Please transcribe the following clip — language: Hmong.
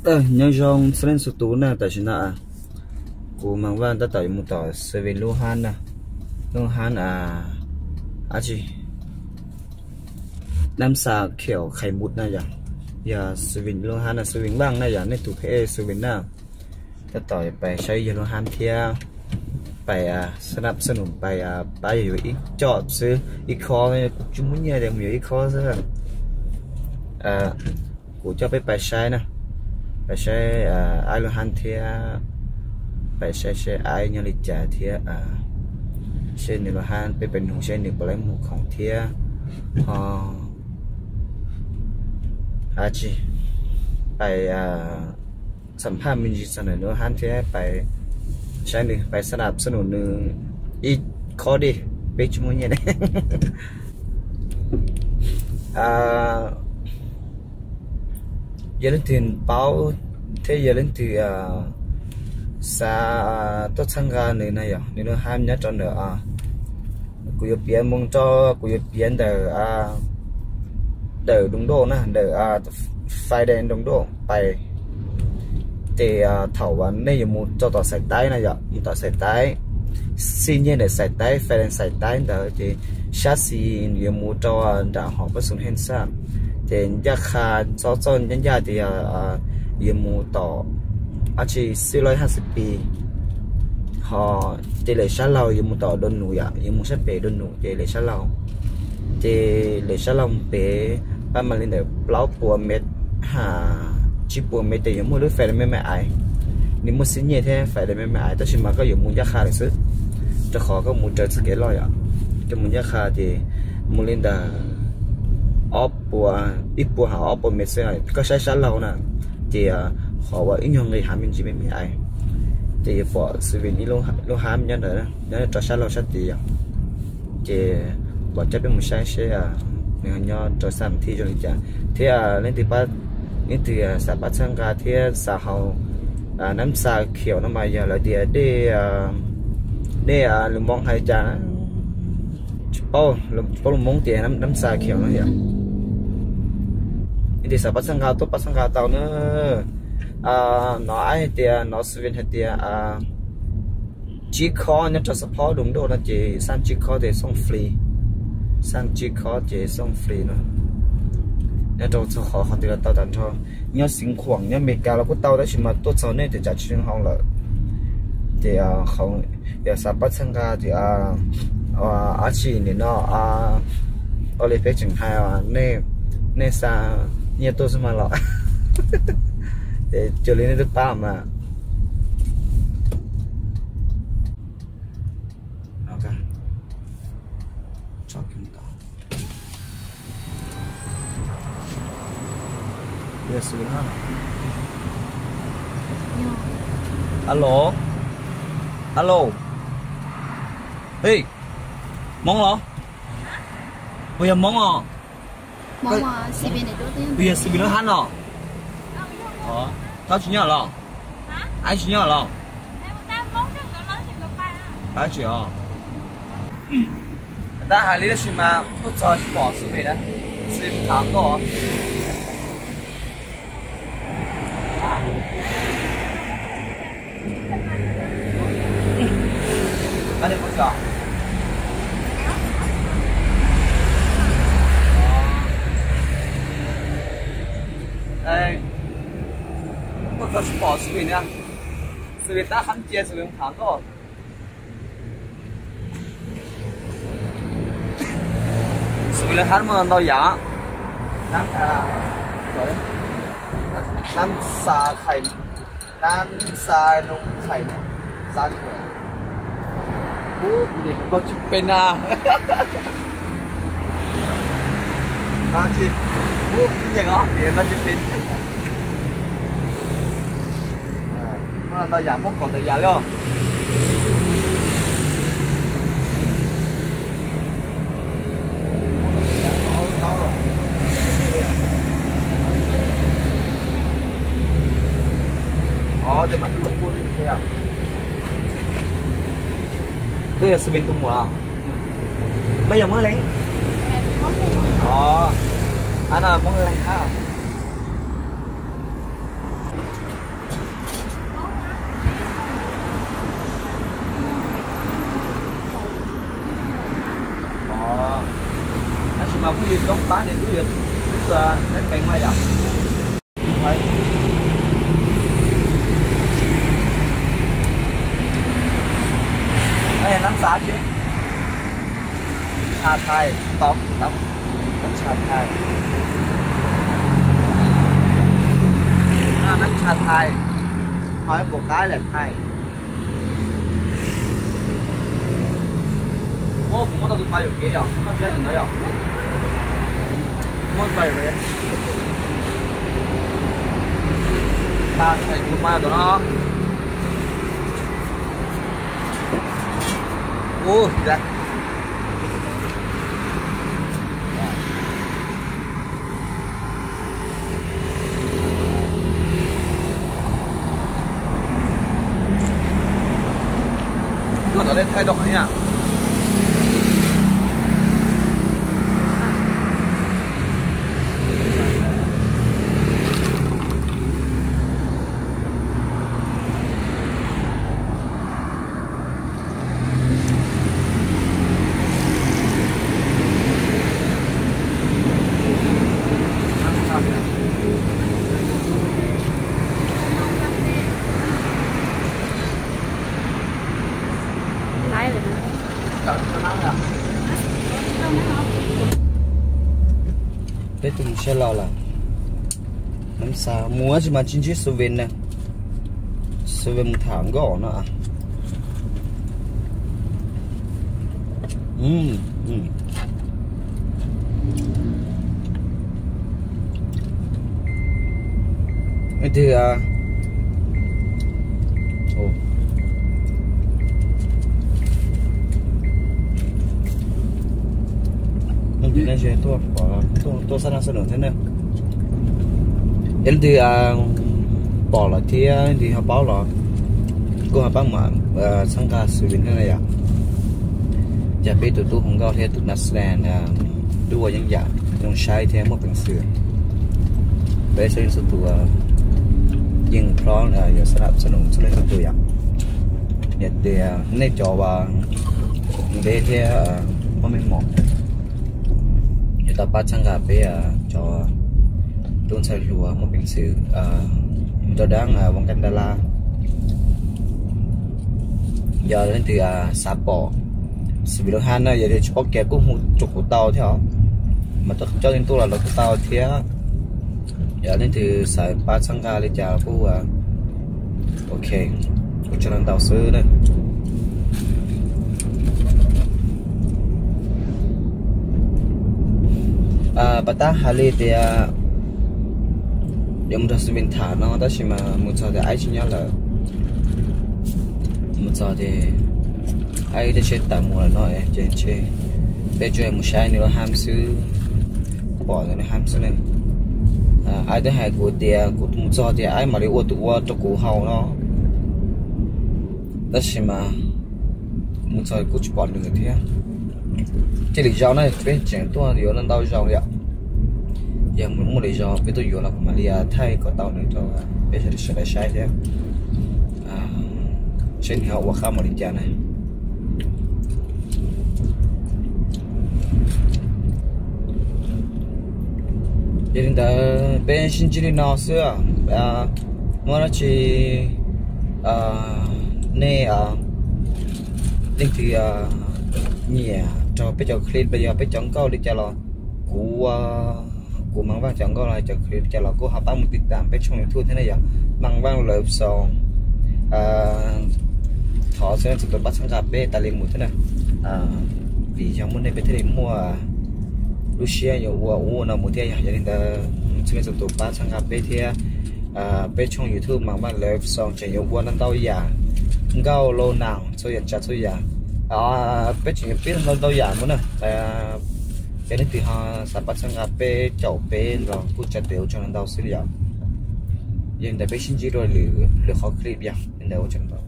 Nyob zoo txhua leej txhua tus na, tam sim no kuv Maam Vaaj tab tom yuav mus tom Seven lub hab na, lub hab, a, dab tsi, Nam Xas Khiaum Khais Mum na yom, yog Seven lub hab na, Seven Vaaj na yom, nej tus phem Seven na. Tab tom pais saib yog lub hab thiab, pais, a, sab nab sab num pais, a, pab yog yuav ib co xwb, ib khob, kuv tsis muaj nyiaj tias mus yuav ib khob xwb. Kuv coj peb pais saib na, pais saib aib lub hab thiab, pais saib seb aib nyob li cas thiab, seb nws lub hab, peb pais nug seb nws puas laib mus khoom thiab, ho dab tsi, pais xam phaj me ntsis txog nws lub hab thiab pais saib nws, pais sab nab sab num nws ib khob dej, peb tsis muaj nyiaj ne. Yog leej twg paub thiab yog leej twg xav tuaj txhawb nqa nws na yom, nws lub hab nyob rau ntawm, kuv yuav piav moo rau, kuv yuav piav ntawm, ntawm Doos Doj na, ntawm Fais Dees Doos Doj pais. Ces thaum uas nej yuav mus rau tom Xais Taib na yom, mus tom Xais Taib, xij nyiaj ntawm Xais Taib, Fais Dees Xais Taib ntawd ces sab xis yuav mus rau nram hom Pab Xus Heej Xaj, ces ncaj qha txhob txoj ncaj ncaj tias yog yuav mus tom dab tsi Xij Loj Haj Xwm Pis, ho ces lawm sab laug yuav mus tom Doo Num yom, yuav mus sab pem Doo Num ces lawm sab laug, ces lawm sab laug mus pem pab mam li ntawm plaub puas mev, ha, tsib puas mev ces yuav muaj lub Fais Dees Me Me Ais. Nws muaj xij nyiaj thiab Fais Dees Me Me Ais, tab sis mas koj yuav mus ncaj qha lawm xwb, rau qhov koj mus raws txoj kev loj yom. Koj mus ncaj qha ces mus li ntawm ob puas, ib puas ha ob puas mev xwb, koj saib sab laug na, ces qhov uas ib nyuag nqis hav me ntsis me me ais, ces yuav pom Xwm Vim ib lub hab nyob ntawd, nyob rau sab laug sab tid yom. Ces kuv coj peb mus saib seb nws nyob rau sab nthib zoo li cas thiab leej twg, leej twg xav pab txhawb nqa thiab xav haus Nam Xas Khiaum no mas yog lawv tias dej, dej lus Hmoob hais cas, tsis paub, paub lus Hmoob tias Nam Xas Khiaum no yom. Leej twg xav pab txhawb nqa tuaj pab txhawb nqa tau na. No aib hais tias, no Xwm Vim hais tias tsib khob nyob rau xab phob Doos Doj no ces xaj tsib khob ces xooj free, xaj tsib khob ces xooj free no. Nyob rau txog qhov qhov twg los tau tag nrho, nyob Xeev Khuam nyob Amelikas los kuj tau, tab sis mas tuaj txog nej ces tsam tsis zoo hauv lawm. Ces yog xav pab txhawb nqa ces dab tsi nim no ua li peb tseem hais, nej xa nyiaj tuaj xwb mas los, ces cuag li nej twb pab mas. Alo, alo, ej, Hmoob los? Puas yog Hmoob os? Puas yog Xwm Vim lub hab no? Thaub tsis nyob los? Aib tsis nyob los? Aib tsis os. Tab hais li tab sis mas tuaj txog tsis pom Xwm Vim na, Xwm Vim tham koj. Tuaj txog tsis pom Xwm Vim na, Xwm Vim tab hab cia Xwm Vim tham koj. Xwm Vim lawv hab muaj ntau yam, Nam Xas Khais, Nam Xas Noo Khais, Xas Khais. Ub, kuv niam kuv koj tsis pem na. Tsis, ub, kuv niam os, kuv niam koj tsis pem. Muaj ntau yam, muaj kaum tawm yam li os. Twb yog Xwm Vim tus muam. Peb yog Hmoob Leeg. Os, ab no Hmoob Leeg hab. Coob pab ces twb yuav, twb yuav neb peev mas yom. Nab xav tsis, tsha Thaib, tau, tau, tsha Thaib, nab tsha Thaib, ho ib puas qab lawm Thaib. Ua kuv muab tau tus pais yuam kev yom, muab tau tus ntawd yom. Muab tus pais yuam kev. Pais tus pais tus no. Ua, Tuaj tom nej thaij rau qhov na. Peb twb mus saib los lawm. Nab xav mus tsis mas tsis ntsib Xu Vin na. Xu Vin mus tham nkauj no. Leej twg, tuaj, tuaj xab na xab nus thiab na. Yog leej twg pom los thiab leej twg ho paub los kuj ho pab mus txhawb nqa Xu Vin thiab na yom. Yog peb tus tub hu nkauj thiab tus nab xav, tub ua yeeb yam zoo saib thiab muaj peev xwm. Peb xab yeej txhua tus yeej plob yuav xab na xab nus txhua leej txhua tus yom. Yog tias nej cov uas ntev thiab muaj meej mom yuav tau pab txhawb nqa peb cov tub ntxhais hluas muaj peev xwm mus rau dab Vaj Kab Ntaj Laj. Yog leej twg xav pom Xu Vin lub hab na, yog tias tsis paub kev kuj hu rau kuv tau thiab os, mas coj leej twg los los kuj tau thiab. Yog leej twg xav pab txhawb nqa li cas kuj ok, kuv tso ntau xwb na. Pab tab hais li tias yuav mus nrog Xu Vin tham no tab sis mas mus txog tias aib tsis nyob lawm. Mus txog ces aib tej tsheb tawm mus lawm no ces ntshe peb tsuas mus saib nws lub hab xwb, pom nws lub hab xwb ne. Aib twb hais kuv tias kuv mus txog tias aib mam li ua tus ua rau kuv haus no, tab sis mas mus txog kuj tsis pom nws thiab. Cia li zoo na, peb tseem tuaj yuav ntau zoo yom. Yog muaj li zoo peb tuaj yuav los kuv mam li thaij kom tau nws rau peb sawv daws saib thiab, seb nws ho ua qab mus li cas na. Yog li ntawd peb sib ntsib li no xwb. Muaj dab tsi nej leej twg nyiam rau peb cov clip los yog peb cov nkauj li cas los kuv, kuv Maam Vaaj cov nkauj los cov clip li cas los kuj ho pab mus tiv tam peb tshooj YouTube thiab ne yom, Maam Vaaj Love Song. Thov txhua leej txhua tus pab txhawb nqa peb tas li mus thiab na, vim yog muaj nej peb thiaj li muaj lub siab yuav ua ub ua no mus thiab. Yog li ntawd txhua leej txhua tus pab txhawb nqa peb thiab. Peb tshooj YouTube Maam Vaaj Love Song tseem yuav ua ntau ntau yam, nkauj, lus, nas, txhua yam tsav txhua yam, peb tseem yuav pib ntau ntau yam mus na. Yog leej twg ho xav pab txhawb nqa peb caum peb los kuj tsa tes ua tsaug ntau xwb yom. Yog li ntawd peb sib ntsib dua lwm qhov clip yom. Li ntawd ua tsaug ntau.